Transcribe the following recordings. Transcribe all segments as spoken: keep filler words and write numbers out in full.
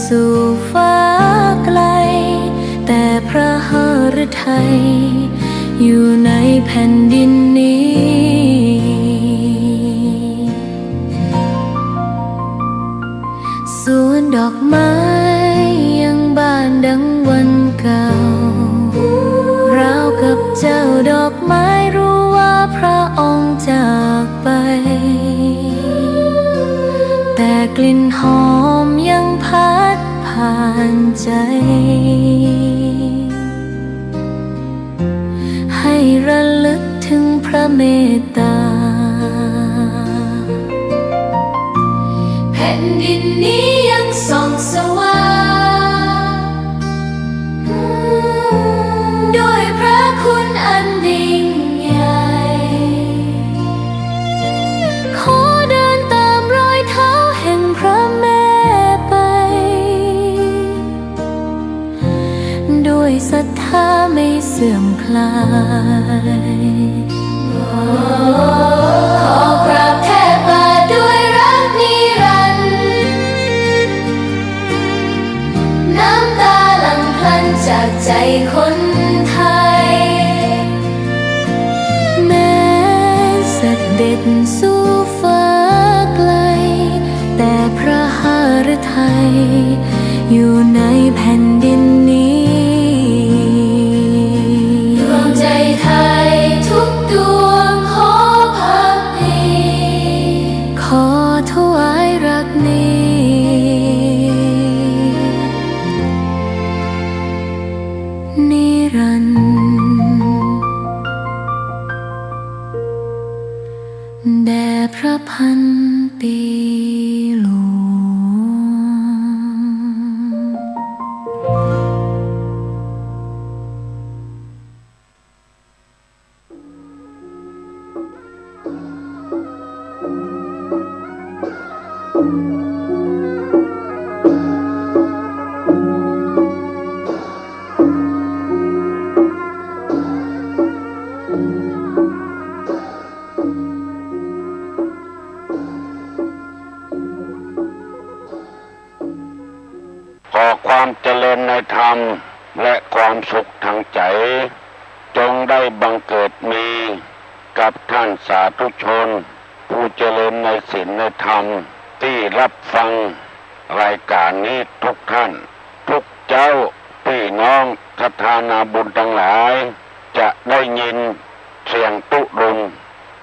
สู่ฟ้าไกล แต่พระหฤทัยอยู่ในแผ่นดินนี้ สวนดอกไม้ยังบานดังวันเก่า ราวกับเจ้าดอกไม้รู้ว่าพระองค์จากไป แต่กลิ่นหอมยังพัดผ่านใจ ให้ระลึกถึงพระเมตตา แผ่นดินนี้ยังส่องสว่าง ด้วยพระคุณอันยิ่งใหญ่ ขอเดินตามรอยเท้าแห่งพระแม่ไป ด้วยศรัทธาไม่เสื่อมคลาย ขอกราบแทบบ่าด้วยรักนิรันดร์ น้ำตาหลั่งพลันจากใจคนไทย แม้เสด็จสู่ฟ้าไกล แต่พระหฤทัยอยู่ในแผ่นดินนี้ ดวงใจไทยทุกดวงขอภักดี ขอถวายรักนี้ นิรันดร์ แด่พระพันปีหลวง ขอความเจริญในธรรมและความสุขทางใจ จงได้บังเกิดมีกับท่านสาธุชน ผู้เจริญในศีลในธรรม ตี้ฮับฟังรายก๋านนี้ทุกท่าน ทุกเจ้า ปี้น้องศรัทธานาบุญตังหลาย จะได้ยินเสียงตุ๊ลุง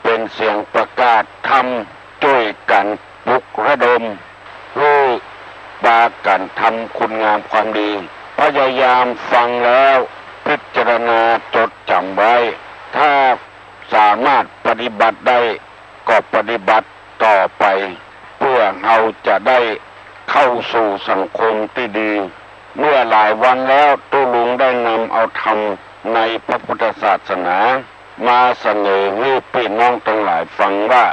เป๋นเสียงประกาศธรรม จ้วยกั๋นปลุกระดม หื้อปากั๋นทำคุณงามความดี พยายามฟังแล้วพิจารณาจดจ๋ำไว้ ถ้าสามารถปฏิบัติได้ ก็ปฏิบัติต่อไป เพื่อเฮาจะได้เข้าสู่สังคมตี้ดี เมื่อหลายวันแล้วตุ๊ลุงได้นำเอาธรรมในพระพุทธศาสนา มาเสนอหื้อปี้น้องตังหลายฟังว่า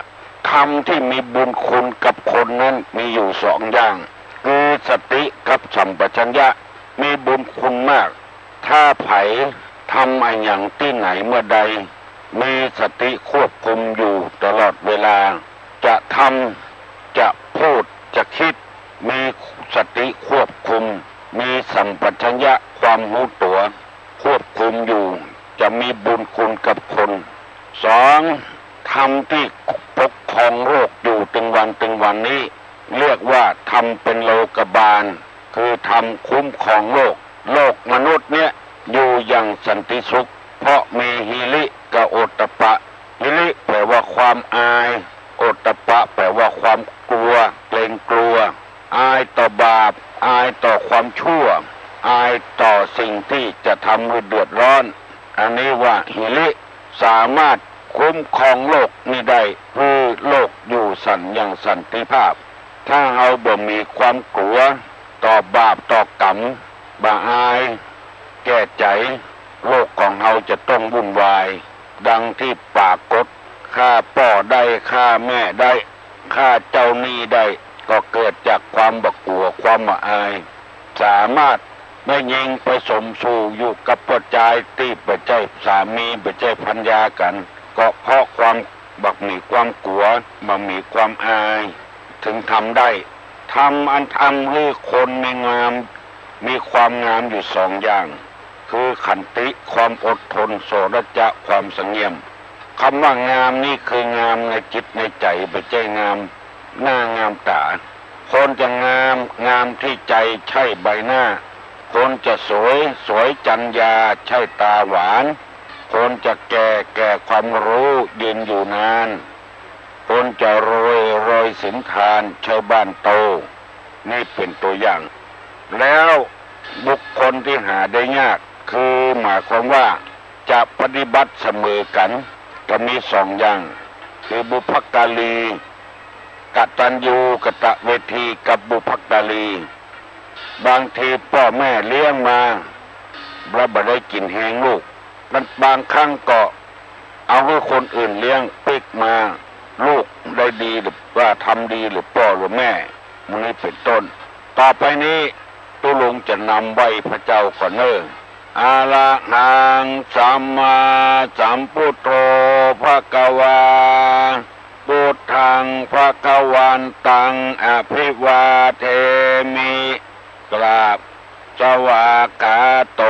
ธรรมที่มีบุญคุณกับคนนั้นมีอยู่สองอย่าง คือสติกับสัมปชัญญะ มีบุญคุณมาก ถ้าใผทำอะหยังตี้ไหนเมื่อใด มีสติควบคุมอยู่ตลอดเวลา จะทำ จะพูด จะคิด มีสติควบคุม มีสัมปชัญญะความฮู้ตั๋ว ควบคุมอยู่ จะมีบุญคุณกับคน สอง ธรรมที่ปกครองโลกอยู่ตึงวันตึงวันนี้ เรียกว่าธรรมเป๋นโลกบาล คือธรรมคุ้มครองโลก โลกมนุษย์เนี่ยอยู่อย่างสันติสุข เพราะมีหิริกับโอตตัปปะ หิริแปลว่าความอาย โอตตัปปะแปลว่าความกลัว เกรงกลัว อายต่อบาป อายต่อความชั่ว อายต่อสิ่งที่จะทำหื้อเดือดร้อน อันนี้ว่าหิริ สามารถคุ้มครองโลกนี้ได้ หื้อโลกอยู่สันอย่างสันติภาพ ถ้าเฮาบ่มีความกลัวต่อบาปต่อกรรม บ่อายแก่ใจ๋ โลกของเฮาจะต้องวุ่นวาย ดังที่ปรากฏ ฆ่าป้อได้ ฆ่าแม่ได้ ฆ่าเจ้าหนี้ได้ ก็เกิดจากความบ่กลัว ความบ่อาย สามารถแม่ญิงไปสมสู่อยู่กับป้อจายตี้บ่ใจ้สามี บ่ใจ้ภรรยากั๋น ก็เพราะความบ่มีความกลัว บ่มีความอาย ถึงทำได้ ธรรมอันทำหื้อคนมีงาม มีความงามอยู่สองอย่าง คือขันติ ความอดทน โสรจะ ความสงเงียม คำว่างามนี้คืองามในจิตในใจ๋ บ่ใจ้งามหน้างามต๋า คนจะงาม งามตี้ใจ๋ ใช่ใบหน้า คนจะสวย สวยจัญญา ใช่ต๋าหวาน คนจะแก่ แก่ความฮู้ ยืนอยู่นาน คนจะรวย รวยสินทาน ใช่บ้านโต นี่เป๋นตั๋วอย่าง แล้วบุคคลตี้หาได้ยาก คือหมายความว่าจะปฏิบัติเสมอกั๋น ก็มีสองอย่าง คือบุพการี กตัญญูกตเวที กับบุพการี บางทีป้อแม่เลี้ยงมา แล้วบ่ได้กิ๋นแฮงลูก บางครั้งก็เอาหื้อคนอื่นเลี้ยงปิ๊กมา ลูกได้ดีหรือว่าทำดีหรือป้อหรือแม่ หมู่นี้เป๋นต้น ต่อไปนี้ตุ๊ลุงจะนำไหว้พระเจ้าก่อนเน่อ อะระหังสัมมาสัมพุทโธภะคะวา พุทธังภะคะวันตังอะภิวาเทมิ กราบ สวากขาโต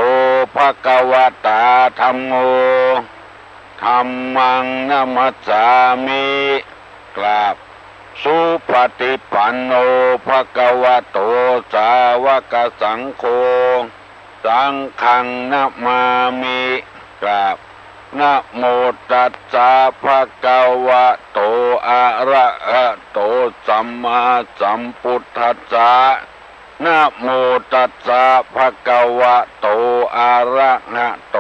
ภะคะวะตาธัมโม ธัมมังนะมัสสามิ กราบ สุปฏิปันโนภะคะวะโตสาวกสังโฆ สังฆังนะมามิ กราบ นะโมตัสสะภะคะวะโตอะระหะโตสัมมาสัมพุทธัสสะ นะโมตัสสะภะคะวะโตอะระหะโต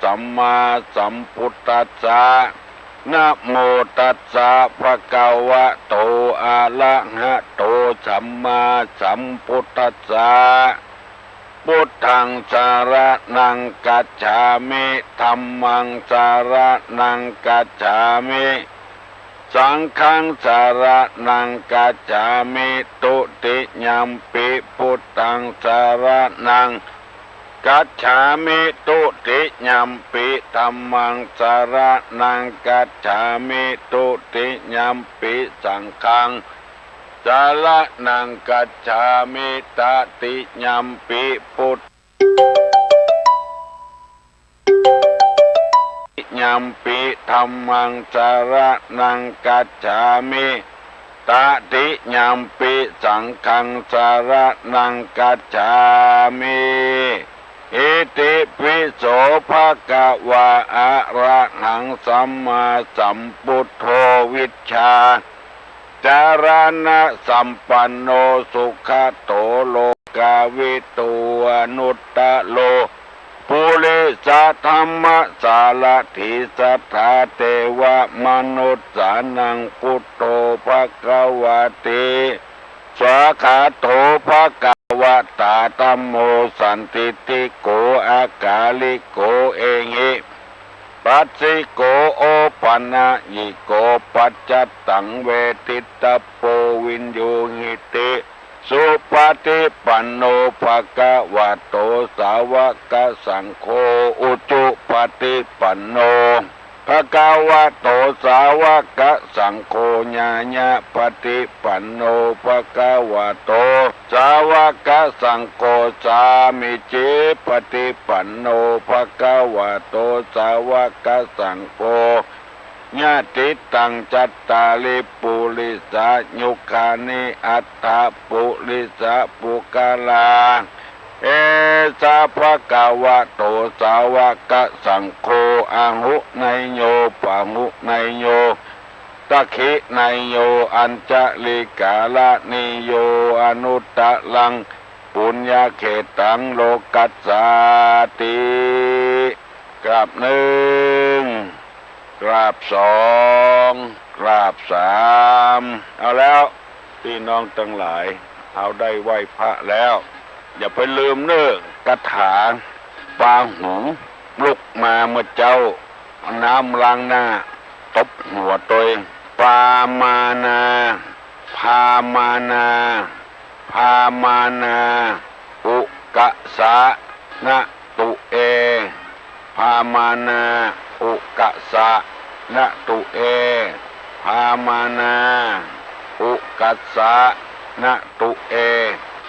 สัมมาสัมพุทธัสสะ นะโมตัสสะภะคะวะโตอะระหะโตสัมมาสัมพุทธัสสะ พุทธังสะระณังกัจฉามิ ธัมมังสะระณังกัจฉามิ สังฆังสะระณังกัจฉามิ ทุติยัมปิพุทธังสะระณังกัจฉามิ ทุติยัมปิธัมมังสะระณังกัจฉามิ ทุติยัมปิสังฆังสะระณังกัจฉามิ ตติยัมปิพุท ยัมปิธัมมังสะระณังกัจฉามิ ตติยัมปิสังฆังสะระณังกัจฉามิ อิติปิโสภะคะวา อะระหังสัมมาสัมพุทโธ วิชชาจารณะสัมปันโน สุขะโตโลกาวิทู อนุตตะโร ปุริสะธัมมะสารถี สัทธาเทวะมนุสสานัง พุทโธภะคะวะติ สวากขาโตภะคะวะตาธัมโม สันทิฏฐิโก อะกาลิโก เอหิปัสสิโก โอปะนะยิโก ปัจจัตตังเวทิตะโป วิญญูหิติ สุปะฏิปันโน ภะคะวะโต สาวะกะสังโฆ อุจุปะฏิปันโน ภะคะวะโต สาวะกะสังโฆ ญาณะปะฏิปันโน ภะคะวะโต สาวะกะสังโฆ สามีจิปะฏิปันโน ภะคะวะโต สาวะกะสังโฆ ยะติตัง จัตตาริ ปุริสายุคานิ อัตถะปุริสะปุคคลา เอสะภะคะวะโต สาวะกะสังโฆ อาหุเนยโย ปะหุเนยโย สักขิเนยโย อัญชะลีกะระณีโย อนุตตะรัง ปุญญะเขตัง โลกัสสาติ กราบนึ่ง กราบสอง กราบสาม เอาแล้ว ปี้น้องตังหลาย เอาได้ไหว้พระแล้ว อย่าไปลืมเน่อ คาถา ปาหุง ลุกมาเมื่อเจ๊า เอาน้ำล้างหน้า ตบหัวตวย ปามานา พามานา พามานา อุกะสะ นะตุเอ พามานา อุกะสะ นะตุเอ พามานา อุกะสะ นะตุเอ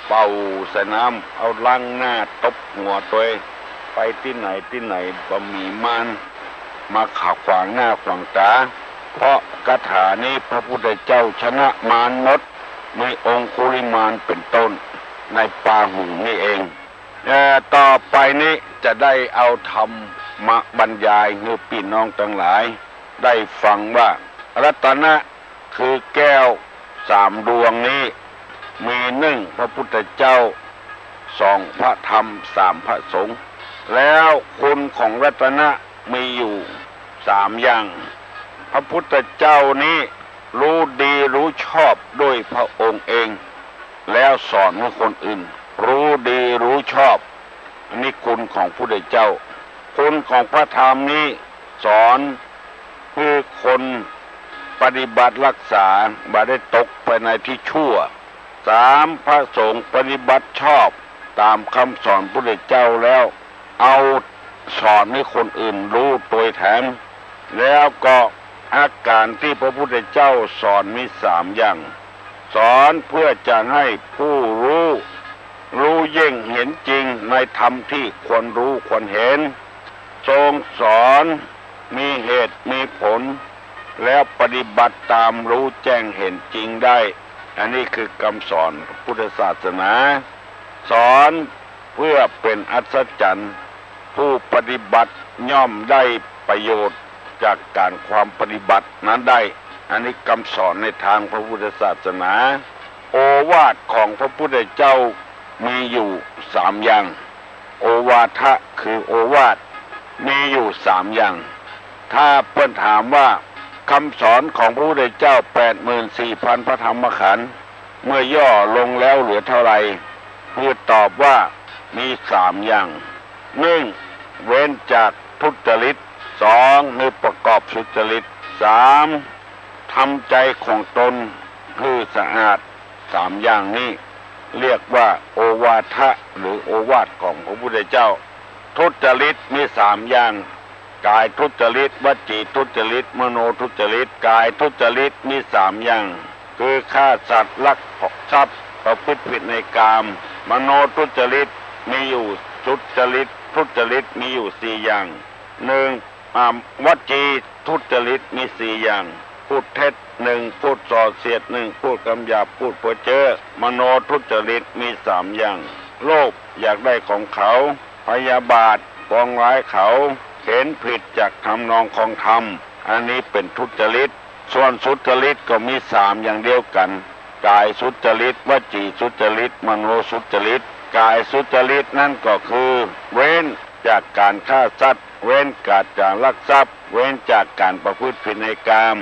เป่าใส่น้ำ เอาล้างหน้าตบหัวตวย ไปตี้ไหนตี้ไหนบ่มีมารมาขัดขวางหน้าขวางต๋า เพราะคาถานี้พระพุทธเจ้าชนะมารหมด มีองคุลิมานเป็นต้น ในปาหุงนี่เอง เอ่อ ต่อไปนี้จะได้เอาธรรมมาบรรยายหื้อปี้น้องตังหลายได้ฟังว่า รัตนะคือแก้วสามดวงนี้ มีหนึ่งพระพุทธเจ้า สองพระธรรม สามพระสงฆ์ แล้วคุณของรัตนะมีอยู่สามอย่าง พระพุทธเจ้านี้รู้ดีรู้ชอบด้วยพระองค์เอง แล้วสอนหื้อคนอื่นรู้ดีรู้ชอบ อันนี้คุณของพุทธเจ้า คุณของพระธรรมนี้สอนหื้อคนปฏิบัติรักษาบ่ได้ตกไปในที่ชั่ว สามพระสงฆ์ปฏิบัติชอบต๋ามคำสอนพุทธเจ้าแล้ว เอาสอนหื้อคนอื่นรู้ตวยแถม แล้วก็อาการที่พระพุทธเจ้าสอนมีสามอย่าง สอนเพื่อจะให้ผู้รู้ รู้แจ้งเห็นจริงในธรรมที่ควรรู้ควรเห็น ทรงสอนมีเหตุมีผล แล้วปฏิบัติตามรู้แจ้งเห็นจริงได้ อันนี้คือกำสอนพุทธศาสนา สอนเพื่อเป๋นอัศจรรย์ ผู้ปฏิบัติย่อมได้ประโยชน์จากการความปฏิบัตินั้นได้ อันนี้กำสอนในทางพระพุทธศาสนา โอวาทของพระพุทธเจ้ามีอยู่สามอย่าง โอวาทะคือโอวาท มีอยู่สามอย่าง ถ้าเปิ้นถามว่าคำสอนของพระพุทธเจ้าแปดหมื่นสี่พันพระธรรมขันธ์ เมื่อย่อลงแล้วเหลือเท่าไหร่ คือตอบว่ามีสามอย่าง หนึ่ง เว้นจากทุจริต สอง หื้อประกอบสุจริต สาม ทำใจของตนหื้อสะอาด สามอย่างนี้เรียกว่าโอวาทะหรือโอวาทของพระพุทธเจ้า ทุจริตมีสามอย่าง กายทุจริต วจีทุจริต มโนทุจริต กายทุจริตมีสามอย่าง คือฆ่าสัตว์ ลักทรัพย์ ประพฤติผิดในกาม มโนทุจริตมีอยู่ สุจริต ทุจริตมีอยู่สี่อย่าง หนึ่ง อ่า วจีทุจริตมีสี่อย่าง พูดเท็จหนึ่ง พูดส่อเสียดหนึ่ง พูดคำหยาบ พูดเพ้อเจ้อ มโนทุจริตมีสามอย่าง โลภอยากได้ของเขา พยาบาทปองร้ายเขา เห็นผิดจากทำนองคองธรรม อันนี้เป๋นทุจริต ส่วนสุจริตก็มีสามอย่างเดียวกั๋น กายสุจริต วจีสุจริต มโนสุจริต กายสุจริตนั้นก็คือ เว้นจากการฆ่าสัตว์ เว้นจากการลักทรัพย์ เว้นจากการประพฤติผิดในกาม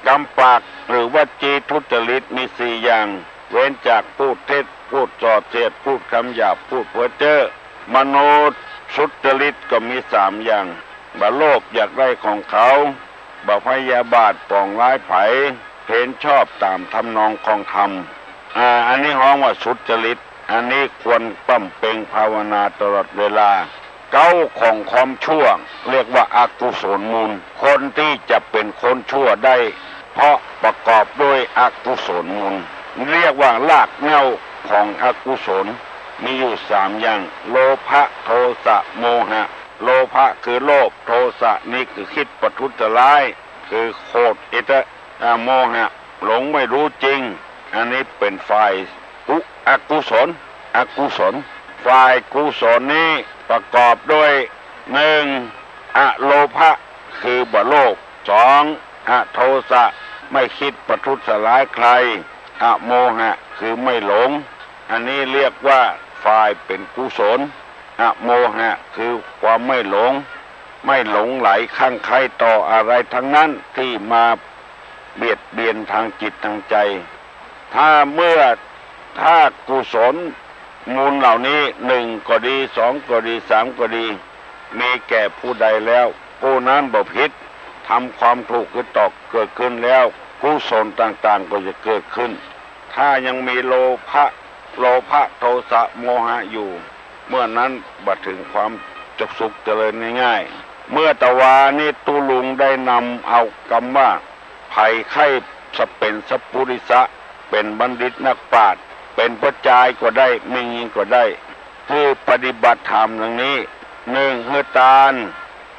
กำปากหรือวจีทุจริตมีสี่อย่าง เว้นจากพูดเท็จ พูดส่อเสียด พูดคำหยาบ พูดเพ้อเจ้อ มโนสุจริตก็มีสามอย่าง บ่โลภอยากได้ของเขา บ่พยาบาทปองร้ายใผ เห็นชอบต๋ามทำนองคองธรรม อ่า อันนี้ฮ้องว่าสุจริต อันนี้ควรบำเพ็งภาวนาตลอดเวลา เก๊าของความชั่วเรียกว่าอกุศลมูล คนที่จะเป๋นคนชั่วได้ เพราะประกอบด้วยอกุศลมูล เรียกว่ารากเหง้าของอกุศล มีอยู่สามอย่าง โลภะ โทสะ โมหะ โลภะคือโลภ โทสะนี่คือคิดประทุษร้าย คือโขดอิทะ อ่า โมหะ หลงไม่รู้จริง อันนี้เป๋นฝ่ายกุ อกุศล อกุศล ฝ่ายกุศลนี้ประกอบด้วย หนึ่ง อโลภะ คือบ่โลภ สอง อโทสะ ไม่คิดประทุษร้ายใคร อโมหะ คือไม่หลง อันนี้เรียกว่าฝ่ายเป๋นกุศล อโมหะ คือความไม่หลง ไม่หลงใหลคลั่งไคล้ต่ออะไรทั้งนั้นที่มาเบียดเบียนทางจิตทางใจ ถ้าเมื่อ ถ้ากุศลมูลเหล่านี้หนึ่งก็ดี สองก็ดี สามก็ดี มีแก่ผู้ใดแล้ว ผู้นั้นบ่ผิด ทำความถูกคือตอกเกิดขึ้นแล้ว กุศลต่างๆ ก็จะเกิดขึ้น ถ้ายังมีโลภะ โลภะ โทสะ โมหะอยู่ เมื่อนั้นบ่ถึงความสุขเจริญง่ายๆ เมื่อตะวานี้ตุ๊ลุงได้นำเอากำว่า ใผใค่สะเป๋นสัพปุริสะ เป็นบัณฑิตนักปราชญ์ เป็นป้อจายก็ได้ แม่ญิงก็ได้ หื้อปฏิบัติธรรมดังนี้ หนึ่ง หื้อตาน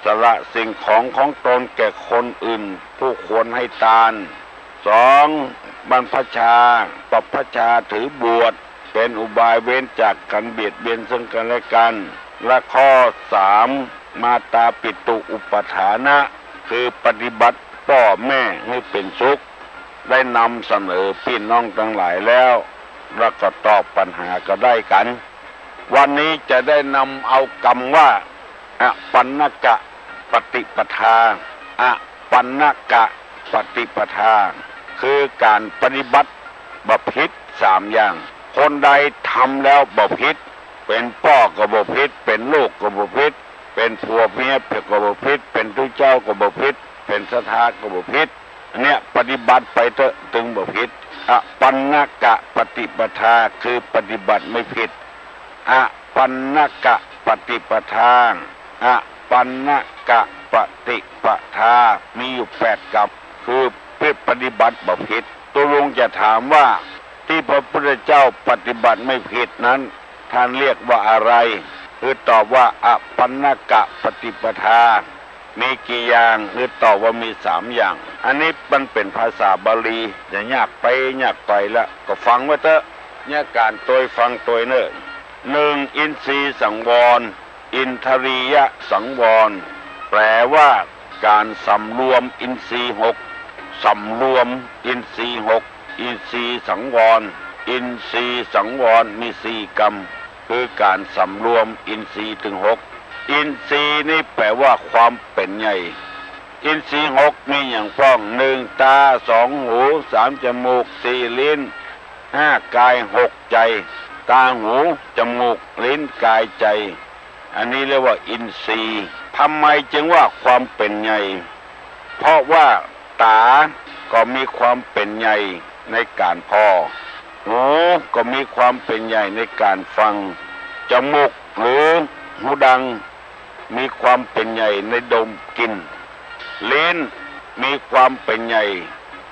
สละสิ่งของของตนแก่คนอื่น ผู้ควรให้ตาน สอง บรรพชา ปรับพชา ถือบวช เป็นอุบายเว้นจากการเบียดเบียนซึ่งกันและกัน และข้อสาม มาตาปิตุอุปัฏฐานะ คือปฏิบัติป้อแม่หื้อเป๋นสุข ได้นำเสนอปี้น้องตังหลายแล้ว แล้วก็ตอบปัญหาก็ได้กั๋น วันนี้จะได้นำเอากำว่า อปัณณกปฏิปทา อปัณณกปฏิปทา คือก๋านปฏิบัติบ่ผิดสามอย่าง คนใดทำแล้วบ่ผิด เป๋นป้อก็บ่ผิด เป๋นลูกก็บ่ผิด เป๋นผัวเมียก็บ่ผิด เป๋นตุ๊เจ้าก็บ่ผิด เป๋นศรัทธาก็บ่ผิด อันเนี้ยปฏิบัติไปเต๊อะ ตึงบ่ผิด อปัณณกปฏิปทา คือปฏิบัติไม่ผิด อปัณณกปฏิปทา อปัณณกปฏิปทา มีอยู่แปดกำ คือปฏิบัติบ่ผิด ตกลงจะถามว่าตี้พระพุทธเจ้าปฏิบัติไม่ผิดนั้น ท่านเรียกว่าอะไร คือตอบว่าอปัณณกปฏิปทา มีกี่อย่าง คือตอบว่ามีสามอย่าง อันนี้มันเป๋นภาษาบาลี จะยากไปยากไปละ ก็ฟังไว้เต๊อะ เนี่ยก๋านตวยฟังตวยเน่อ หนึ่ง อินทรีย์สังวร อินทรียสังวร แปลว่าก๋านสำรวมอินทรีย์หก สำรวมอินทรีย์หก อินทรีย์สังวร อินทรีย์สังวรมีสี่กำ คือก๋านสำรวมอินทรีย์ตึงหก อินทรีย์นี่แปลว่าความเป๋นใหญ่ อินทรีย์หกมีอย่างป้อง หนึ่ง ตา สอง หู สาม จมูก สี่ ลิ้น ห้า กาย หก ใจ๋ ตา หู จมูก ลิ้น กาย ใจ๋ อันนี้เรียกว่าอินทรีย์ ทำไมจึงว่าความเป๋นใหญ่ เพราะว่าต๋าก็มีความเป๋นใหญ่ในก๋านผ่อ หูก็มีความเป๋นใหญ่ในก๋านฟัง จมูกหรือหูดัง มีความเป๋นใหญ่ในดมกลิ่น ลิ้นมีความเป๋นใหญ่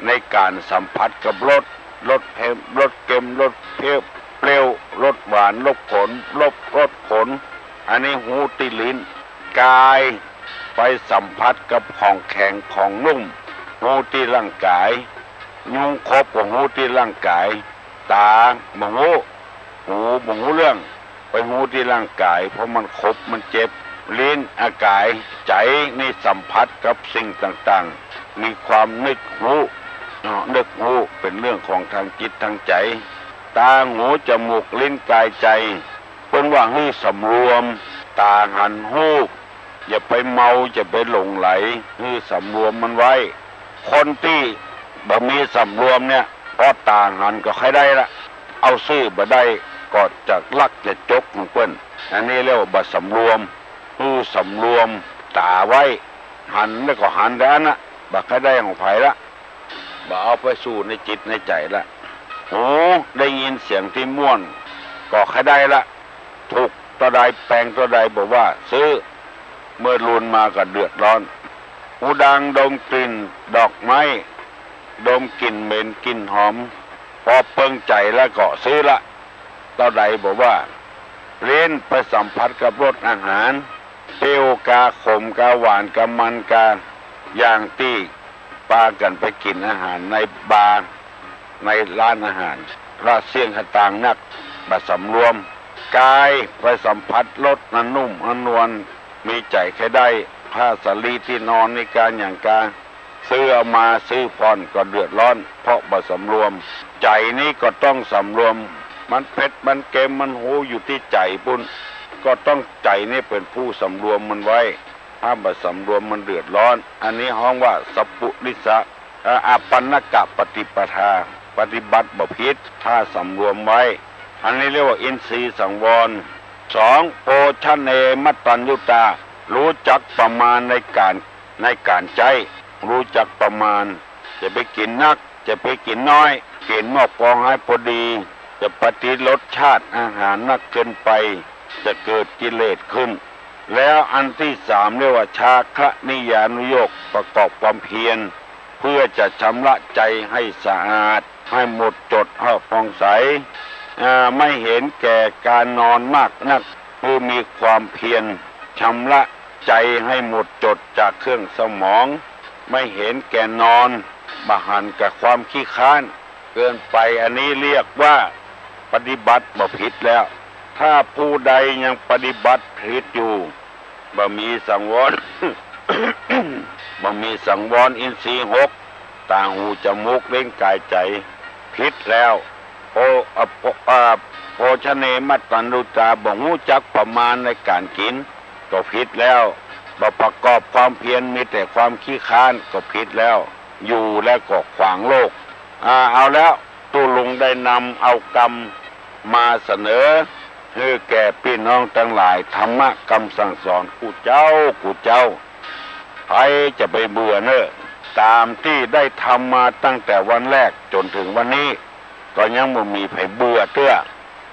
ในก๋านสัมผัสกับรส รสเผ็ด รสเค็ม รสเปรี้ยว รสหวาน รสขม รส รสขม อันนี้ฮู้ตี้ลิ้น กายไปสัมผัสกับของแข็งของนุ่ม ฮู้ตี้ร่างก๋าย ยุงขบก็ฮู้ตี้ร่างก๋าย ต๋าบ่ฮู้ หูบ่ฮู้เรื่อง ไปฮู้ตี้ร่างก๋าย เพราะมันขบมันเจ็บ ลิ้น อาก๋าย ใจ๋นี่สัมผัสกับสิ่งต่างๆ มีความนึกฮู้ เนาะ นึกฮู้เป๋นเรื่องของตางจิตตางใจ๋ ต๋า หู จมูก ลิ้น กาย ใจ๋ เปิ้นว่าหื้อสำรวม ต๋าหันฮูป อย่าไปเมา อย่าไปหลงใหล หื้อสำรวมมันไว้ คนตี้บ่มีสำรวมเนี่ย พอต๋าหันก็ใค่ได้ละ เอาซื่อบ่ได้ ก็จะลักจะจกของเปิ้น อันนี้เรียกว่าบ่สำรวม หื้อสำรวมต๋าไว้ หันแล้วก็หันแต่อั้นนะ บ่ใค่ได้ของใผละ บ่เอาไปสู่ในจิตในใจ๋ละ หูได้ยินเสียงตี้ม่วน ก็ใค่ได้ละ ถูกเต้าใดแปงเต้าใดบ่ว่า ซื้อ เมื่อลูนมาก็เดือดร้อน หูดังดมกลิ่นดอกไม้ ดมกลิ่นเหม็นกลิ่นหอม ปอเปิงใจ๋แล้วก็ซื้อละ เต้าใดบ่ว่า ลิ้นไปสัมผัสกับรสอาหาร เปรี้ยวกา ขมกา หวานกา มันกา อย่างตี้ปากั๋นไปกิ๋นอาหารในบาร์ ในร้านอาหาร ละเสี้ยงสตางค์นัก บ่สำรวม กายไปสัมผัสรสอันนุ่มอันนวล มีใจ๋ใค่ได้ ผ้าสาลี ตี้นอน นิกานหยังกา ซื้อเอามา ซื้อผ่อนก็เดือดร้อน เพราะบ่สำรวม ใจ๋นี้ก็ต้องสำรวม มันเผ็ดมันเค็มมันฮู้อยู่ตี้ใจ๋ปุ้น ก็ต้องใจ๋นี้เป๋นผู้สำรวมมันไว้ ถ้าบ่สำรวมมันเดือดร้อน อันนี้ฮ้องว่าสัปปุริสะ เอ่อ อปัณณกปฏิปทา ปฏิบัติบ่ผิด ถ้าสำรวมไว้ อันนี้เรียกว่าอินทรีย์สังวร สอง โภชเนมะตัญญูตา ฮู้จักประมาณในก๋าน ในก๋านใจ๊ ฮู้จักประมาณ จะไปกิ๋นนัก จะไปกิ๋นน้อย กิ๋นหม้อปองหื้อพอดี จะไปติดรสชาติอาหารนักเกินไป จะเกิดกิเลสขึ้น แล้วอันตี้สามเรียกว่า ฌาคะนิยานุโยค ประกอบความเพียร เพื่อจะชำระใจ๋หื้อสะอาด ให้หมดจด ให้ผ่องใส อ่า ไม่เห็นแก่การนอนมากนัก คือมีความเพียรชำระใจให้หมดจดจากเครื่องเศร้าหมอง ไม่เห็นแก่นอน บ่หันกับความขี้คร้านเกินไป อันนี้เรียกว่าปฏิบัติบ่ผิดแล้ว ถ้าผู้ใดยังปฏิบัติผิดอยู่ บ่มีสังวร บ่มีสังวรอินทรีย์หก ตา หู จมูก ลิ้น กาย ใจ ผิดแล้ว โภ อ่ะ โภ อ่ะ โภชเน มัตตัญญูตา บ่ฮู้จักประมาณในการกิ๋น ก็ผิดแล้ว บ่ประกอบความเพียร มีแต่ความขี้คร้าน ก็ผิดแล้ว อยู่แล้วก็ขวางโลก อ่า เอาแล้ว ตุ๊ลุงได้นำเอากำมาเสนอ หื้อแก่ปี้น้องตังหลาย ธรรมะกำสั่งสอนกู้เจ้า กู้เจ้า ใผจะไปเบื่อเน่อ ต๋ามตี้ได้ทำมาตั้งแต่วันแรกจ๋นเถิงวันนี้ ก็ยังบ่มีใผเบื่อเตื้อ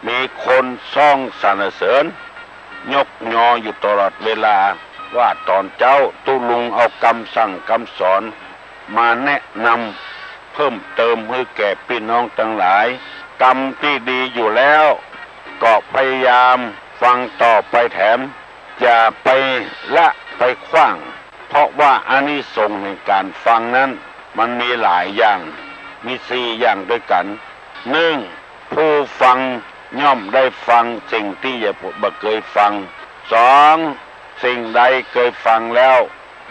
มีคนซ่องสรรเสริญ ยกยออยู่ตลอดเวลา ว่าต๋อนเจ๊าตุ๊ลุงเอากำสั่งกำสอน มาแนะนำเพิ่มเติมหื้อแก่ปี้น้องตังหลาย กำตี้ดีอยู่แล้ว ก็พยายามฟังต่อไปแถม อย่าไปละไปขว้าง เพราะว่าอานิสงส์แห่งการฟังนั้น มันมีหลายอย่าง มีสี่อย่างด้วยกั๋น นึ่ง ผู้ฟังย่อมได้ฟังสิ่งตี้บ่เกยฟัง สอง สิ่งใดเกยฟังแล้ว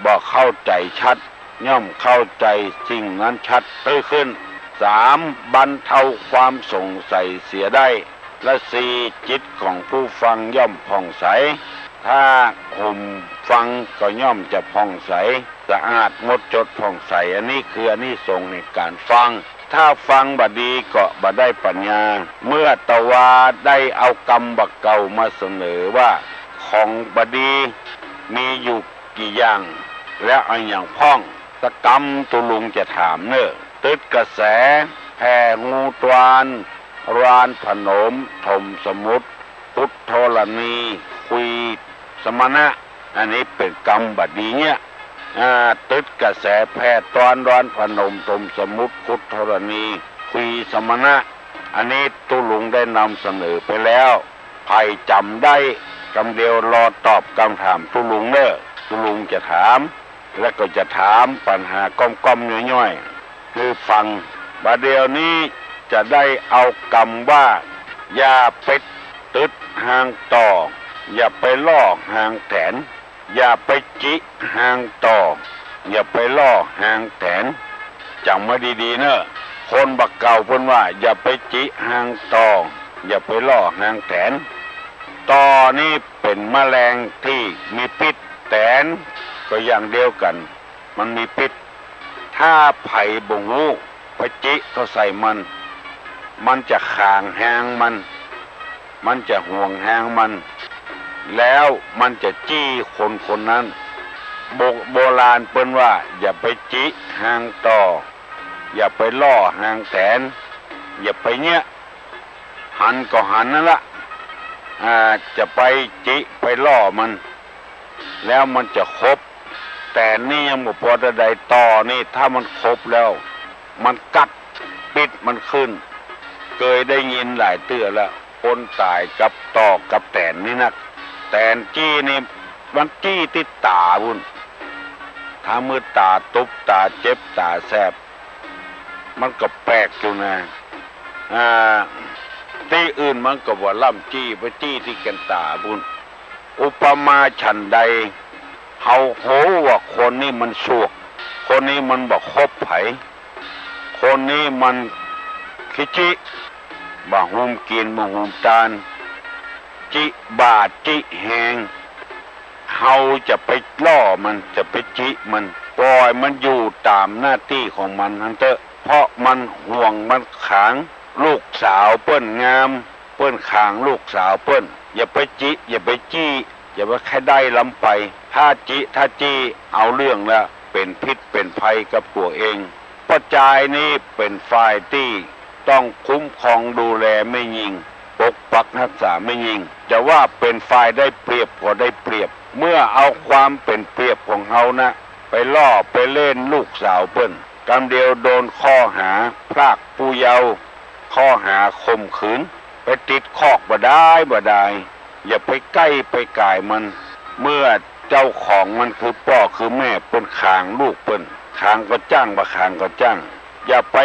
บ่เข้าใจ๋ชัด ย่อมเข้าใจ๋สิ่งนั้นชัดตื้อขึ้น สาม บรรเทาความสงสัยเสียได้ และสี่ จิตของผู้ฟังย่อมผ่องใส ถ้าห่มฟังก็ย่อมจะผ่องใส สะอาดหมดจดผ่องใส อันนี้คืออานิสงส์แห่งการฟัง ถ้าฟังบ่ดีก็บ่ได้ปัญญา เมื่อตะวาได้เอากำบ่าเก่ามาเสนอว่า ของบ่ดีมีอยู่กี่อย่าง แล้วอะหยังพ่อง สักกำตุ๊ลุงจะถามเน่อ ตึดกระแส แผ่ฮูตวาน รานผนม ถมสมุทร ขุดธรณี คุยสมณะ อันนี้เป๋นกำบ่ดีเนี่ย อ่า ตึดกระแส แผ่ตวาน รานผนม ถมสมุทร ขุดธรณี คุยสมณะ อันนี้ตุ๊ลุงได้นำเสนอไปแล้ว ใผจ๋ำได้กำเดียว รอตอบกำถามตุ๊ลุงเน่อ ตุ๊ลุงจะถาม และก็จะถามปัญหาก้อมๆ ย่อยๆ หื้อฟัง บ่าเดี่ยวนี้จะได้เอากำว่า อย่าไปตึดฮางต่อ อย่าไปล่อฮางแตน อย่าไปจิฮางต่อ อย่าไปล่อฮางแตน จ๋ำไว้ดีๆ เน่อ คนบ่าเก่าเปิ้นว่า อย่าไปจิฮางต่อ อย่าไปล่อฮางแตน ต่อนี่เป๋นแมลงตี้มีปิ๊ษ แตนก็อย่างเดียวกั๋น มันมีปิ๊ษ ถ้าใผบ่ฮู้ไปจิเข้าใส่มัน มันจะขางฮางมัน มันจะหวงฮางมัน แล้วมันจะจี้คนคนนั้น โบ โบราณเปิ้นว่า อย่าไปจิฮางต่อ อย่าไปล่อฮางแตน อย่าไปเยียะ หันก็หันนั่นละ อ่า จะไปจิไปล่อมัน แล้วมันจะขบ แตนนี่ยังบ่ปอเต้าใด ต่อนี่ถ้ามันขบแล้ว มันกัดปิ๊ษมันขึ้น เกยได้ยินหลายเตื้อแล้ว คนต๋ายกับต่อกับแตนนี่นัก แตนจี้นี่มันจี้ตี้ต๋าปู้น ถ้าเมื่อต๋าตุ๊บ ต๋าเจ็บ ต๋าแสบ มันก็แปลกอยู่นะ อ่า ตี้อื่นมันก็บ่ล้ำจี้ ไปจี้ตี้แก่นต๋าปู้น อุปมาฉันใด เฮาฮู้ว่าคนนี้มันสวก คนนี้มันบ่ขบใผ คนนี้มันขี้จิ บ่ฮู้กิ๋น บ่ฮู้ตาน จิบ่าจิแฮง เฮาจะไปล่อมัน จะไปจิมัน ปล่อยมันอยู่ต๋ามหน้าตี้ของมันหั้นเต๊อะ เพราะมันหวงมันขาง ลูกสาวเปิ้นงาม เปิ้นขางลูกสาวเปิ้น อย่าไปจิ อย่าไปจี้ อย่าไปใค่ได้ล้ำไป ถ้าจิ ถ้าจี้ เอาเรื่องแล้ว เป๋นพิษเป๋นภัยกับตั๋วเอง ป้อจายนี้เป๋นฝ่ายตี้ต้องคุ้มครองดูแลแม่ญิง ปกปักฮักษาแม่ญิง จะว่าเป๋นฝ่ายได้เปรียบก็ได้เปรียบ เมื่อเอาความเป๋นเปรียบของเฮานะ ไปล่อไปเล่นลูกสาวเปิ้น กำเดียวโดนข้อหาผ พรากผู้เยาว์ ข้อหาข่มขืน ไปติดคอกบ่ดายบ่ดาย อย่าไปใก้ไปก๋ายมัน เมื่อเจ้าของมันคือป้อคือแม่เปิ้นขังลูกเปิ้น ขังก็จ้าง บ่ขังก็จ้าง อย่าไป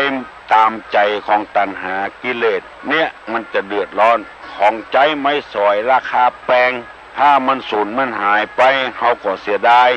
ต๋ามใจ๋ของตัณหากิเลส เนี่ยมันจะเดือดร้อน ของใจ๊ไม้สอยราคาแปง ถ้ามันสูญมันหายไป เฮาก็เสียดาย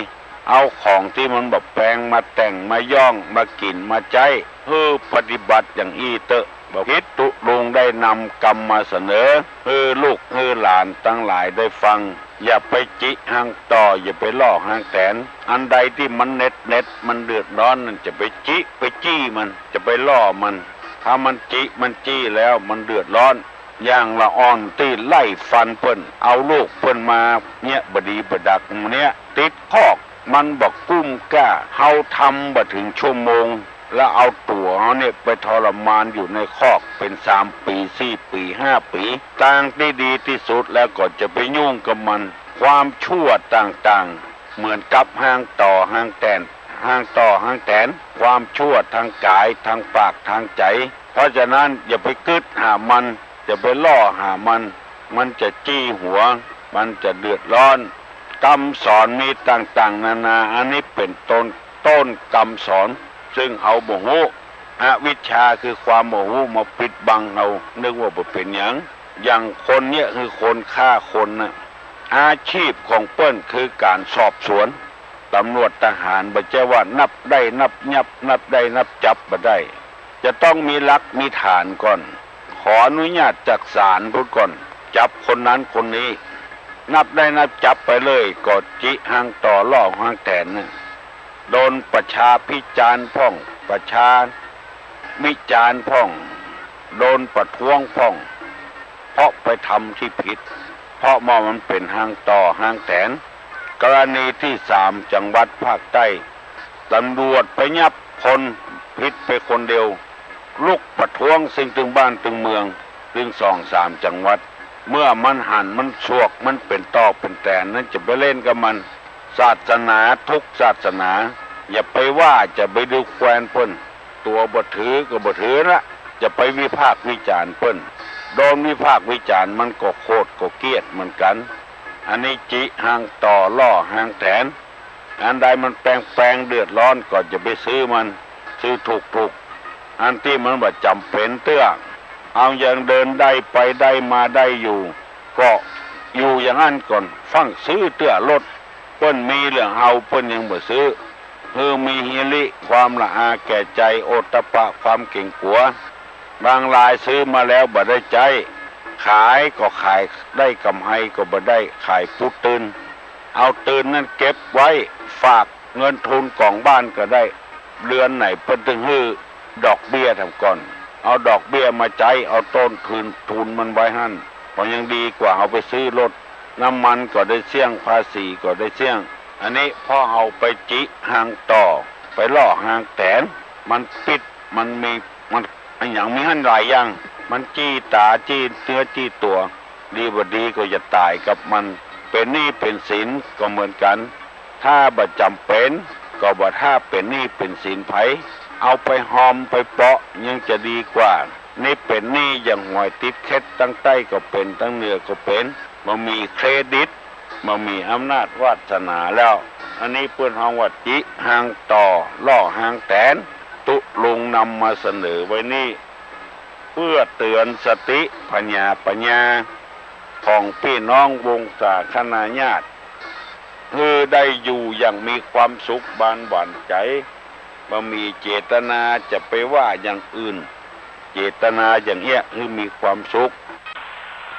เอาของตี้มันบ่แปงมาแต่ง มาย้อง มากิ๋น มาใจ๊ หื้อปฏิบัติอย่างอี้เต๊อะ บ่ผิด ตุ๊ลุงได้นำกำมาเสนอ หื้อลูกหื้อหลานตังหลายได้ฟัง อย่าไปจิฮางต่อ อย่าไปล่อฮางแตน อันใดตี้มันเหน็ดเหน็ด มันเดือดร้อนนั่น จะไปจิไปจี้มัน จะไปล่อมัน ถ้ามันจิมันจี้แล้วมันเดือดร้อน อย่างละอ่อนตี้ไล่ฟันเปิ้น เอาลูกเปิ้นมาเนี่ย บ่ดีบ่ดักเนี่ย ติดคอก มันบ่กุ้มก้า เฮาทำบ่เถิงชั่วโมง แล้วเอาตั๋วเฮาเนี่ยไปทรมานอยู่ในคอกเป๋นสามปี๋ สี่ปี๋ ห้าปี๋ ตางตี้ดีตี้สุดแล้วก็จะไปยุ่งกับมัน ความชั่วต่างๆ เหมือนกับฮางต่อฮางแตน ฮางต่อฮางแตน ความชั่วตางก๋าย ตางปาก ตางใจ๋ เพราะฉะนั้นอย่าไปกึ๊ดหามัน อย่าไปล่อหามัน มันจะจี้หัว มันจะเดือดร้อน กำสอนมีต่างๆ นานา อันนี้เป๋นต้น ต้นกำสอน ซึ่งเฮาบ่ฮู้ อวิชชาคือความบ่ฮู้มาปิดบังเฮา นึกว่าบ่เป๋นหยัง อย่างคนเนี่ยคือคนฆ่าคนน่ะ อาชีพของเปิ้นคือก๋านสอบสวน ต๋ำรวจทหาร บ่ใจ้ว่านับได้นับยับ นับได้นับจับบ่ได้ จะต้องมีหลักมีฐานก่อน ขออนุญาตจากศาลพุ้นก่อน จับคนนั้นคนนี้ นับได้นับจับไปเลย ก็จิฮางต่อล่อฮางแตนน่ะ โดนประชาพิจารณ์พ่อง ประชาวิจารณ์พ่อง โดนประท้วงพ่อง เพราะไปทำตี้ผิด เพราะว่ามันเป๋นฮางต่อฮางแตน กรณีตี้สาม จังหวัดภาคใต้ ต๋ำรวจไปยับคนผิดไปคนเดียว ลุกประท้วงซึ่งตึงบ้านตึงเมือง ตึงสองสามจังหวัด เมื่อมันหันมันสวก มันเป๋นต่อเป๋นแตนนั้น จะไปเล่นกับมัน ศาสนาทุกศาสนา อย่าไปว่า จะไปดูแควนเปิ้น ตั๋วบ่ถือก็บ่ถือละ จะไปวิพากษ์วิจารณ์เปิ้น โดนวิพากษ์วิจารณ์มันก็โขดก็เกลียดเหมือนกั๋น อันนี้จิฮางต่อล่อฮางแตน อันใดมันแปงๆ เดือดร้อนก็จะไปซื้อมัน ซื้อถูกๆ อันตี้มันบ่จ๋ำเป๋นเตื้อ เฮายังเดินได้ไปได้มาได้อยู่ ก็อยู่อย่างนั้นก่อน ฟั่งซื้อเตื้อรถ เปิ้นมีเหลือเฮาเปิ้นยังบ่ซื้อ หื้อมีหิริ ความละอาแก่ใจ๋ โอตตัปปะ ความเก๋งกั๋ว บางรายซื้อมาแล้วบ่ได้ใจ๊ ขายก็ขาย ได้ก๋ำไรก็บ่ได้ ขายปูดตื่น เอาตื่นนั้นเก็บไว้ ฝากเงินทุนก๋องบ้านก็ได้ เดือนไหนเปิ้นตึงหื้อดอกเบี้ยแถมก่อน เอาดอกเบี้ยมาใจ๊ เอาต้นคืนทุนมันไว้หั้น ก็ยังดีกว่าเฮาไปซื้อรถ น้ำมันก็ได้เสี้ยง ภาษีก็ได้เสี้ยง อันนี้เพราะเฮาไปจิฮางต่อ ไปล่อฮางแตน มันปิด มันมี มันอะหยังมีหั้นหลายอย่าง มันจี้ต๋า จี้เนื้อ จี้ตั๋ว ดีบ่ดีก็จะต๋ายกับมัน เป๋นหนี้เป๋นสินก็เหมือนกั๋น ถ้าบ่จ๋ำเป๋น ก็บ่ถ้าเป๋นหนี้เป๋นสินใผ เอาไปฮอมไปเปาะยังจะดีกว่า นี่เป๋นหนี้อย่างหอยติดเข็ด ตังใต้ก็เป๋น ตังเหนือก็เป๋น บ่มีเครดิต บ่มีอำนาจวาสนาแล้ว อันนี้เปิ้นฮ้องว่าจิฮางต่อ ล่อฮางแตน ตุ๊ลุงนำมาเสนอไว้นี้ เพื่อเตือนสติผญาปัญญา ของปี้น้องวงศาคณาญาติ หื้อได้อยู่อย่างมีความสุขบานหวานใจ๋ บ่มีเจตนาจะไปว่าอย่างอื่น เจตนาอย่างเอี้ยหื้อมีความสุข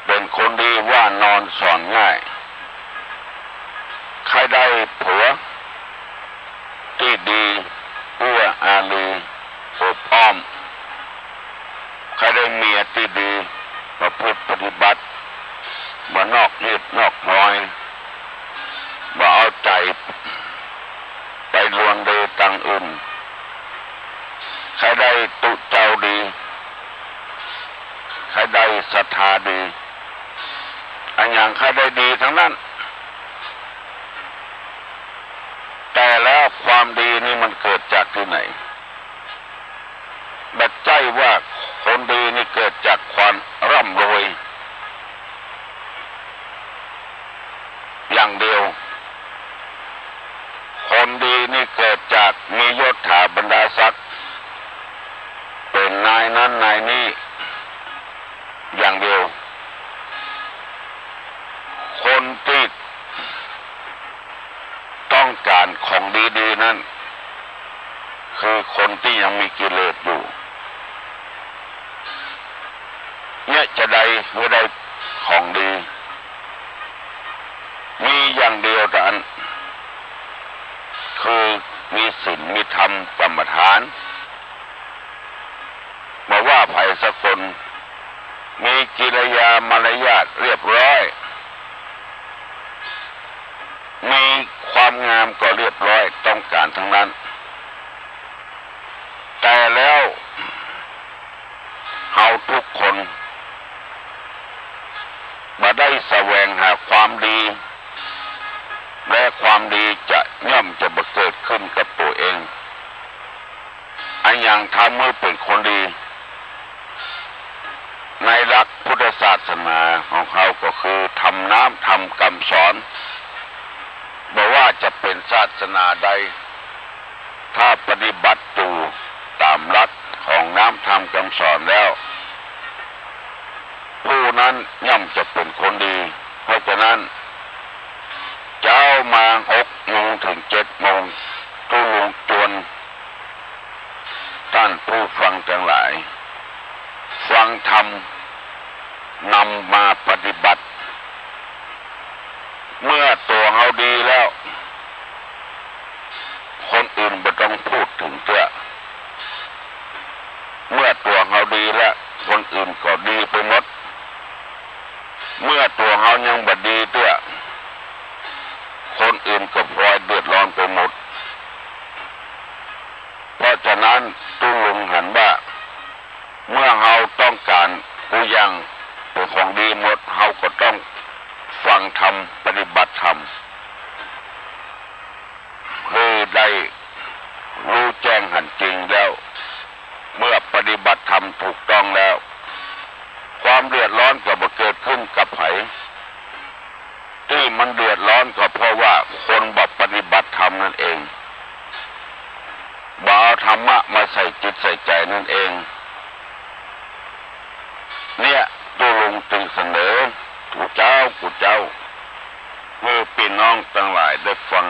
เป๋นคนดีว่านอนสอนง่าย ใค่ได้ผัวตี้ดี เอื้ออารี โอบอ้อม ใค่ได้เมียตี้ดี ประพฤติปฏิบัติ บ่นอกรีดนอกฮอย บ่เอาใจ๋ไปลวนเลตังอื่น ใค่ได้ตุ๊เจ้าดี ใค่ได้ศรัทธาดี อะหยังใค่ได้ดีตังนั้น แต่แล้วความดีนี่มันเกิดจากตี้ไหน บ่ใจ้ อย่างเดียว คนดีนี่เกิดจากมียศถาบรรดาศักดิ์ เป๋นนายนั้นนายนี้อย่างเดียว คนตี้ต้องก๋านของดีๆ นั้น คือคนตี้ยังมีกิเลสอยู่ เยียะจาใดหื้อได้ของดี มีอย่างเดียวเต้าอั้น คือมีศีลมีธรรมกรรมฐาน บ่ว่าใผสักคน มีกิริยามารยาทเรียบร้อย มีความงามก็เรียบร้อย ต้องก๋านตังนั้น แต่แล้ว เฮาทุกคนบ่ได้แสวงหาความดี และความดีจะย่อมจะบ่เกิดขึ้นกับตั๋วเอง อะหยังทำหื้อเป๋นคนดี ในหลักพุทธศาสนาของเฮาก็คือธรรมน้ำธรรมกำสอน บ่ว่าจะเป๋นศาสนาใด ถ้าปฏิบัติอยู่ต๋ามหลักของน้ำธรรมกำสอนแล้ว ผู้นั้นย่อมจะเป๋นคนดี เพราะฉะนั้น เจ๊ามาหกโมงเถิงเจ็ดโมง ตุ๊ลุงจวน ต้านผู้ฟังตังหลาย ฟังธรรม นำมาปฏิบัติ เมื่อตั๋วเฮาดีแล้ว คนอื่นบ่ต้องพูดเถิงเตื้อ เมื่อตั๋วเฮาดีแล้ว คนอื่นก็ดีไปหมด เมื่อตั๋วเฮายังบ่ดีเตื้อ คนอื่นก็ปลอยเดือดร้อนไปหมด เพราะฉะนั้นตุ๊ลุงหันว่า เมื่อเฮาต้องก๋านกู้อย่างเป๋นของดีหมด เฮาก็ต้องฟังธรรม ปฏิบัติธรรม หื้อได้ฮู้แจ้งหันจริงแล้ว เมื่อปฏิบัติธรรมถูกต้องแล้ว ความเดือดร้อนก็บ่เกิดขึ้นกับใผ ตี้มันเดือดร้อนก็เพราะว่าคนบ่ปฏิบัติธรรมนั่นเอง บ่เอาธรรมะมาใส่จิตใส่ใจ๋นั่นเอง เนี่ย ตุ๊ลุงจึงเสนอกู้เจ๊ากู้เจ๊า หื้อปี้น้องตังหลายได้ฟัง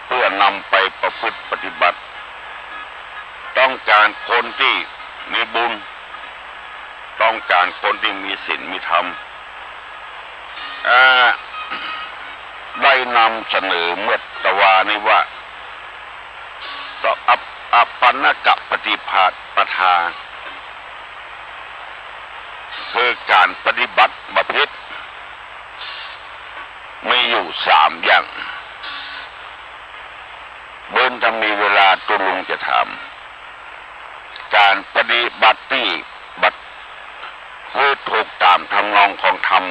เพื่อนำไปประพฤติปฏิบัติ ต้องก๋านคนตี้มีบุญ ต้องก๋านคนตี้มีศีลมีธรรม อ่า ได้นำเสนอเมื่อตะวานี้ว่า อัป อัปปนกปฏิปทา คือก๋านปฏิบัติบ่ผิด มีอยู่สามอย่าง เบิ่งถ้ามีเวลาตุ๊ลุงจะถาม ก๋านปฏิบัติตี้บ่ คือถูกต๋ามทำนองของธรรม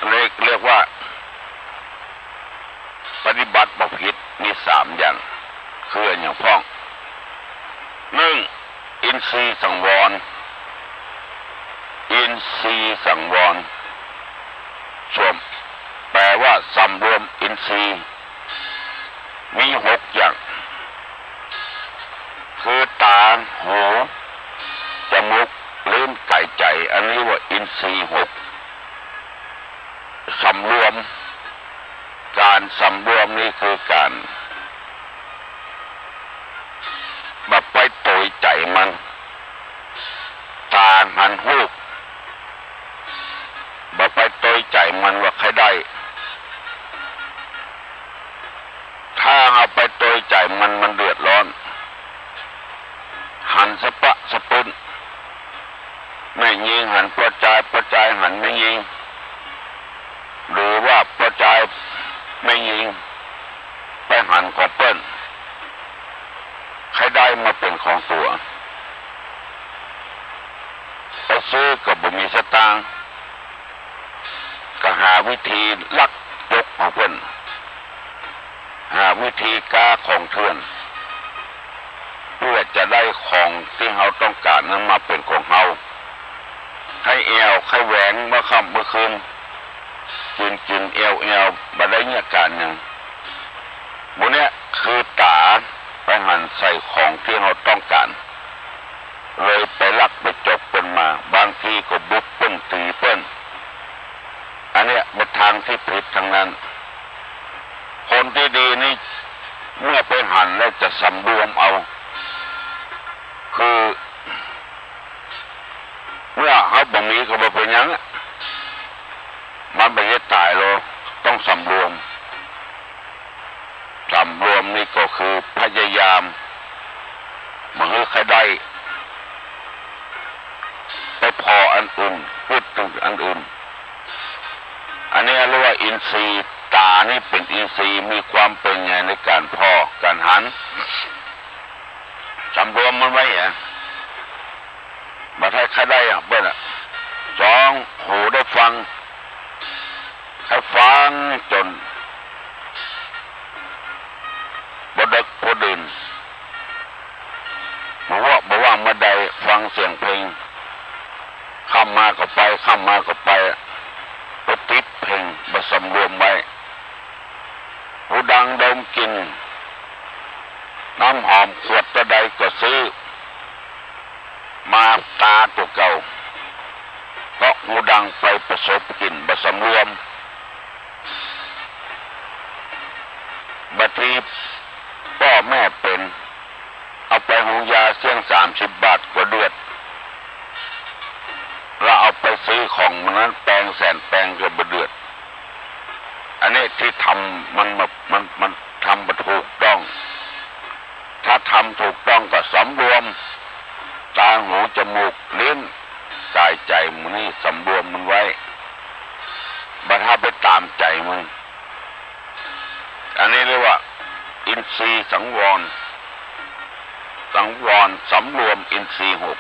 เรียก เรียกว่า ปฏิบัติบ่ผิด มีสามอย่าง คืออะหยังพ่อง นึ่ง อินทรีย์สังวร อินทรีย์สังวร สวม แปลว่าสำรวมอินทรีย์ มีหกอย่าง คือต๋า หู จมูก ลิ้น ก๋าย ใจ๋ อันนี้ว่าอินทรีย์หก สำรวม ก๋านสำรวมนี่คือก๋าน บ่ไปโตยใจ๋มัน ต๋าหันฮูป บ่ไปโตยใจ๋มันว่าใค่ได้ ถ้าเฮาไปโตยใจ๋มัน มันเดือดร้อน หันสะป๊ะสะปื้น แม่ญิงหันป้อจาย ป้อจายหันแม่ญิง หรือว่าป้อจายแม่ญิงไปหันของเปิ้น ใค่ได้มาเป๋นของตั๋ว ไปซื้อก็บ่มีสตางค์ ก็หาวิธีลักยกของเปิ้น หาวิธีก๊าของเถื่อน เพื่อจะได้ของตี้เฮาต้องก๋านนั้นมาเป๋นของเฮา ใค่แอ่วใค่แหวงเมื่อค่ำเมื่อคืน กิ๋นกิ๋นแอ่วแอ่ว บ่ได้เยียะก๋านหยัง หมู่เนี้ยคือต๋าไปหันใส่ของตี้เฮาต้องก๋าน เลยไปลักไปจกเปิ้นมา บางทีก็บุกเปิ้น ตี๋เปิ้น อันเนี้ยเป๋นตางตี้ผิดตังนั้น คนตี้ดีนี่ เมื่อไปหันแล้วจะสำรวมเอา คือ เมื่อเฮาบ่มีก็บ่เป๋นหยัง มันบ่ใจ้ต๋ายหรอก ต้องสำรวม สำรวมนี่ก็คือพยายาม บ่หื้อใค่ได้ ไปผ่ออันอื่น พูดเถิงอันอื่น อันนี้เรียกว่าอินทรีย์ ต๋านี่เป๋นอินทรีย์ มีความเป๋นใหญ่ในก๋านผ่อก๋านหัน สำรวมมันไว้อะ บ่ใจ้ใค่ได้อะเปิ้นอะ สอง หูได้ฟัง ใค่ฟังจ๋นบ่ดึกบ่ดื่น บ่ว่า บ่ว่าเมื่อใดฟังเสียงเพลง ค่ำมาก็ไป ค่ำมาก็ไป ไปติดเพลง บ่สำรวมไว้ หูดังดมกลิ่น น้ำหอมขวดเต้าใดก็ซื้อ มาตาตั๋วเก่า เพราะหูดังไปประสบกลิ่นบ่สำรวม บางทีป้อแม่เป๋น เอาไปโฮงยาเสี้ยงสามสิบบาทก็เดือด แล้วเอาไปซื้อของมันนั้นแปงแสนแปงก็บ่เดือด อันนี้ตี้ทำมัน มัน มัน มันทำบ่ถูกต้อง ถ้าทำถูกต้องก็สำรวม ต๋า หู จมูก ลิ้น ก๋าย ใจ๋ หมู่นี้สำรวมมันไว้ บ่ใจ้ไปต๋ามใจ๋มัน อันนี้เรียกว่าอินทรีย์สังวร สังวร สำรวมอินทรีย์หก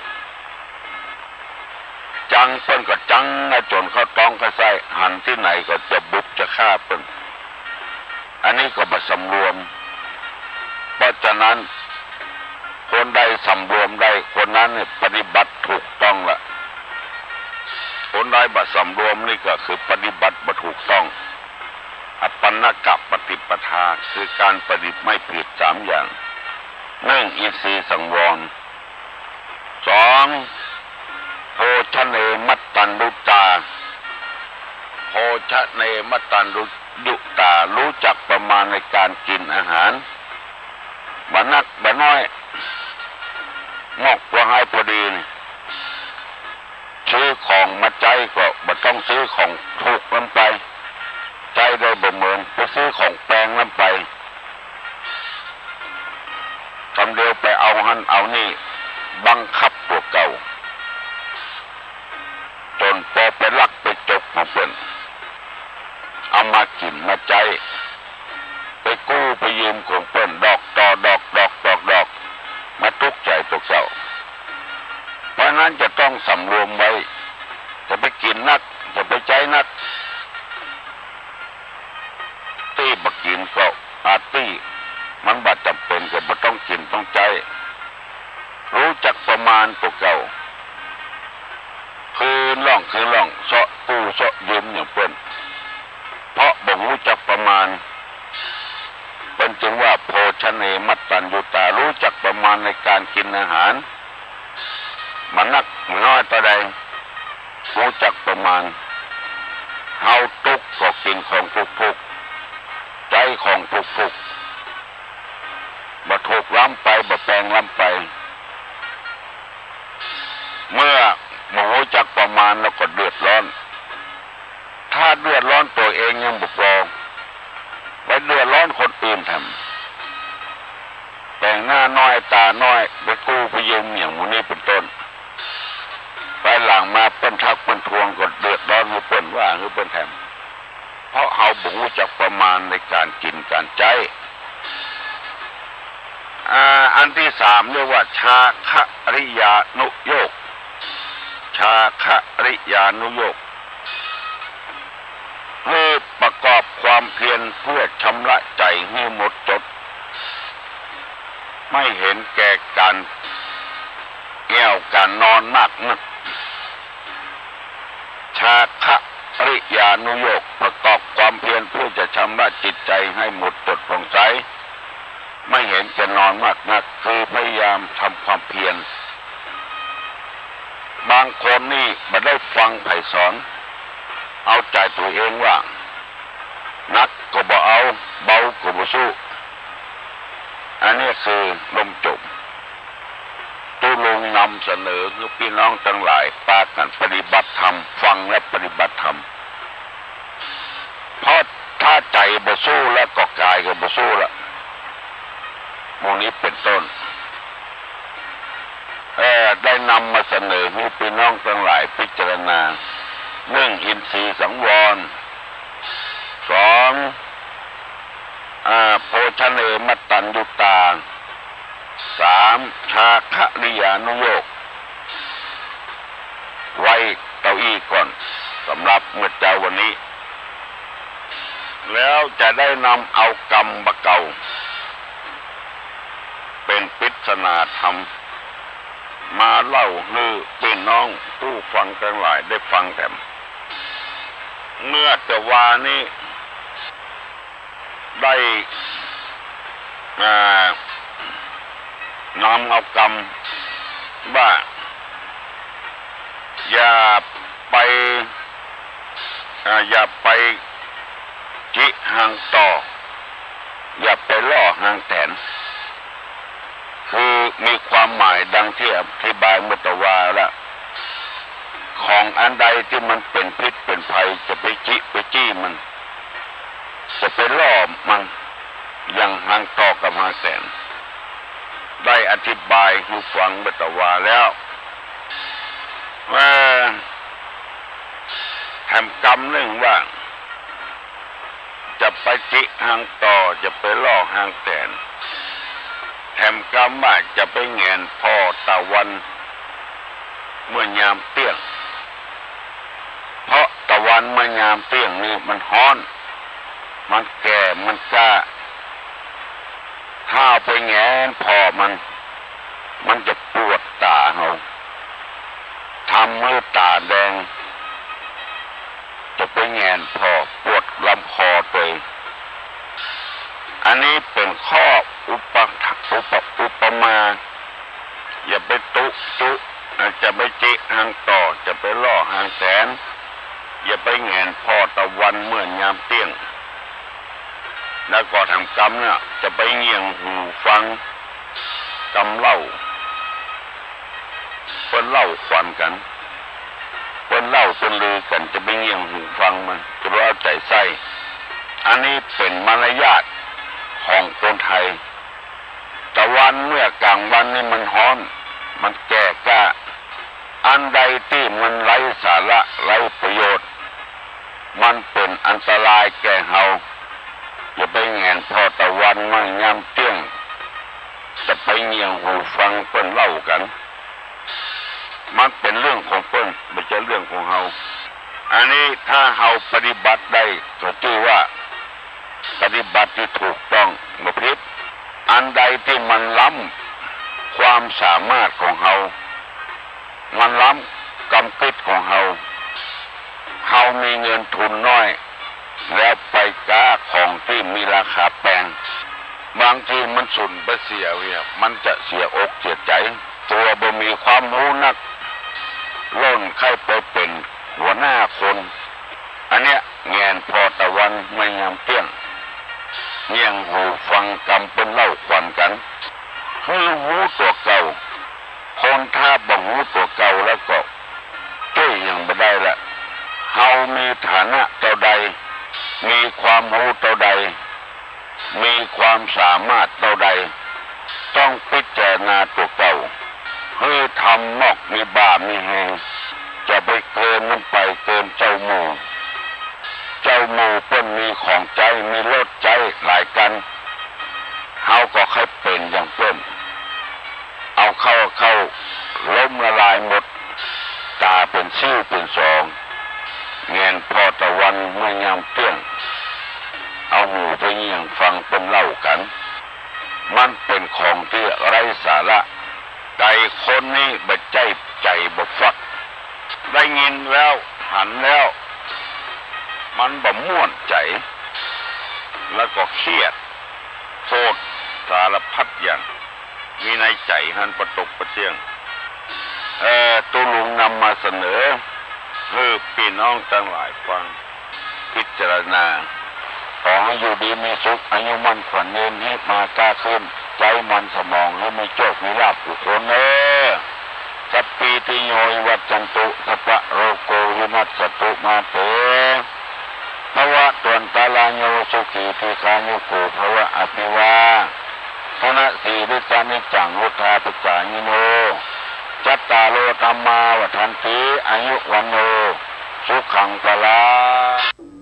จังเปิ้นก็จังนะ จ๋นเข้าต๊องเข้าไส้ หันตี้ไหนก็จะบุกจะฆ่าเปิ้น อันนี้ก็บ่สำรวม เพราะฉะนั้น คนใดสำรวมได้ คนนั้นเนี่ยปฏิบัติถูกต้องละ คนใดบ่สำรวมนี่ก็คือปฏิบัติบ่ถูกต้อง อปัณณกปฏิปทา คือก๋านปฏิบัติไม่ผิดสามอย่าง หนึ่ง อินทรีย์สังวร สอง โภชเน มัตตัญญูตา โภชเน มัตตัญญูตา ฮู้จักประมาณในก๋านกิ๋นอาหาร บ่นักบ่น้อย งอกพอหายพอดีนี่ ซื้อของมาใจ๊ก็บ่ต้องซื้อของถูกล้ำไป ใจ๊ได้บ่เหมือน ไปซื้อของแปงล้ำไป กำเดียวไปเอาหั้นเอานี่ บังคับตั๋วเก่า จ๋นปอไปลักไปจกของเปิ้น เอามากิ๋นมาใจ๊ ไปกู้ไปยืมของเปิ้น ดอกต่อดอก ดอกต่อดอก มาตุ๊กข์ใจ๋ตั๋วเก่า เพราะฉะนั้นจะต้องสำรวมไว้ จะไปกิ๋นนัก จะไปใจ๊นัก ตี้บ่กิ๋นก็อาตี้ มันบ่จ๋ำเป๋นก็บ่ต้องกิ๋นต้องใจ๊ ฮู้จักประมาณตั๋วเก่า คืนล่องคืนล่อง เซาะกู้เซาะยืมอย่างเปิ้น เพราะบ่ฮู้จักประมาณ เปิ้นจึงว่า โภชเน มัตตัญญูตา ฮู้จักประมาณในก๋านกิ๋นอาหาร บ่นักบ่น้อยเต้าใด ฮู้จักประมาณ เฮาตุ๊กข์ก็กิ๋นของถูกๆ ใจ๊ของถูกๆ บ่ถูกล้ำไป บ่แปงล้ำไป เมื่อบ่ฮู้จักประมาณแล้วก็เดือดร้อน ถ้าเดือดร้อนตั๋วเองยังบ่ปอ ไปเดือดร้อนคนอื่นแถม แป๋งหน้าน้อยต๋าน้อย ไปกู้ไปยืมอย่างหมู่นี้เป๋นต้น ภายหลังมาเปิ้นทักเปิ้นทวงก็เดือดร้อนหื้อเปิ้น ว่าหื้อเปิ้นแถม เพราะเฮาบ่ฮู้จักประมาณในก๋านกิ๋นก๋านใจ๊ อ่า อันตี้สามเรียกว่า จาคะริยานุโยค จาคะริยานุโยค คือประกอบความเพียรเพื่อชำระใจ๋หื้อหมดจด ไม่เห็นแก่ก๋านแอ่วก๋านนอนมากนัก จาคะ ริยานุโยค ประกอบความเพียรเพื่อจะชำระจิตใจให้หมดจดผ่องใส ไม่เห็นแก่นอนมากนัก คือพยายามทำความเพียร บางคนนี่บ่ได้ฟังใผสอน เอาใจ๋ตั๋วเองว่า หนักก็บ่เอา เบาก็บ่สู้ อันนี้คือล่มจม ตุ๊ลุงนำเสนอหื้อปี้น้องตังหลายปากั๋นปฏิบัติธรรม ฟังและปฏิบัติธรรม เพราะถ้าใจ๋บ่สู้แล้วก็ก๋ายก็บ่สู้ละ หมู่นี้เป๋นต้น เอ่อ ได้นำมาเสนอหื้อปี้น้องตังหลายพิจารณา นึ่ง อินทรีย์สังวร สอง อ่า โภชเน มัตตัญญูตา สาม ชาคริยานุโยค ไว้เต้าอี้ก่อน สำหรับเมื่อเจ๊าวันนี้ แล้วจะได้นำเอากำบ่าเก่า เป๋นปริศนาธรรม มาเล่าหื้อปี้น้องผู้ฟังตังหลายได้ฟังแถม เมื่อแต่วานี้ ได้ อ่า นำเอากำว่า อย่าไป อ่า อย่าไปจิฮางต่อ อย่าไปล่อฮางแตน คือมีความหมายดังตี้อธิบายเมื่อแต่วาละ ของอันใดตี้มันเป๋นพิษเป๋นภัย จะไปจิไปจี้มัน จะไปล่อมัน อย่างฮางต่อกับฮางแตน ได้อธิบายหื้อฟังเมื่อแต่วาแล้ว ว่า แถมกำนึ่งว่า จะไปจิฮางต่อ จะไปล่อฮางแตน แถมกำว่าจะไปแหงนผ่อตะวัน เมื่อยามเตี้ยง เพราะตะวันเมื่อยามเตี้ยงนี่มันฮ้อน มันแก่ มันกล้า ถ้าไปแหงนผ่อมัน มันจะปวดต๋าเฮา ทำหื้อต๋าแดง จะไปแหงนผ่อ ปวดลำคอตวย อันนี้เป๋นข้ออุปะ อุปะ อุปมา อย่าไปตุ๊จุ จะไปจิฮางต่อ จะไปล่อฮางแตน อย่าไปแหงนผ่อตะวันเมื่อยามเตี้ยง แล้วก็แถมกำเนี่ย จะไปเงี่ยงหูฟังกำเล่า เปิ้นเล่าขวัญกั๋น เปิ้นเล่าเปิ้นลือกั๋น จะไปเงี่ยงหูฟังมัน จะไปเอาใจ๋ใส่ อันนี้เป๋นมารยาทของคนไทย ตะวันเมื่อกลางวันนี่มันฮ้อน มันแก่กล้า อันใดตี้มันไร้สาระไร้ประโยชน์ มันเป๋นอันตรายแก่เฮา อย่าไปแหงนผ่อตะวันเมื่อยามเตี้ยง จะไปเงี่ยงหูฟังเปิ้นเล่ากั๋น มันเป๋นเรื่องของเปิ้น บ่ใจ้เรื่องของเฮา อันนี้ถ้าเฮาปฏิบัติได้ก็จื้อว่า ปฏิบัติตี้ถูกต้อง บ่ผิด อันใดตี้มันล้ำความสามารถของเฮา มันล้ำกำกึ๊ดของเฮา เฮามีเงินทุนน้อย แล้วไปก๊าของตี้มีราคาแปง บางทีมันสูญไปเสียเนี่ย มันจะเสียอกเสียใจ๋ ตั๋วบ่มีความฮู้นัก ล่นใค่ไปเป๋นหัวหน้าคน อันเนี้ยแหงนผ่อตะวันเมื่อยามเตี้ยง เงี่ยงหูฟังกำเปิ้นเล่าขวัญกั๋น หื้อฮู้ตั๋วเก่า คนถ้าบ่ฮู้ตั๋วเก่าแล้วก็จ้วยหยังบ่ได้ละ เฮามีฐานะเต้าใด มีความฮู้เต้าใด มีความสามารถเต้าใด ต้องพิจารณาตั๋วเก่า หื้อทำมอกมีบ่ามีแฮง จะไปเกินมันไปเกินเจ้าหมู่ เจ้าหมู่เปิ้นมีของใจ๊ มีรถใจ๊หลายกั๋น เฮาก็ใค่เป๋นอย่างเปิ้น เอาเข้า เข้าล้มละลายหมด ต๋าเป๋นซี้วเป๋นสอง แหงนผ่อตะวันเมื่อยามเตี้ยง เอาหูไปเงี่ยงฟังเปิ้นเล่ากั๋น มันเป๋นของตี้ไร้สาระ ไก่คนนี้บ่ใจ้ใจ๋บ่ฟัก ได้ยินแล้ว หันแล้ว มันบ่ม่วนใจ๋ แล้วก็เครียด โกรธ สารพัดอย่าง มีในใจ๋หันปะตกปะเตี้ยง เอ่อ ตุ๊ลุงนำมาเสนอ หื้อปี้น้องตังหลายฟัง พิจารณา ขอหื้ออยู่ดีมีสุข อายุมั่นขวัญยืน หิมาก้าขึ้น ใจ๊มันสมอง หื้อมีโจคมีลาภกู้คนเน่อ สัพพีติโยวิวัชชันตุ สัพพะโรโควินัสสันตุ มาเต ภะวะตวันตะราโย สุขีทีฆายุโก ภะวะ อะภิวาทะนะสีลิสสะนิจจัง วุฑฒาปะจายิโน จัตตาโร ธัมมาวัฑฒันติ อายุวัณโณ สุขังพะลัง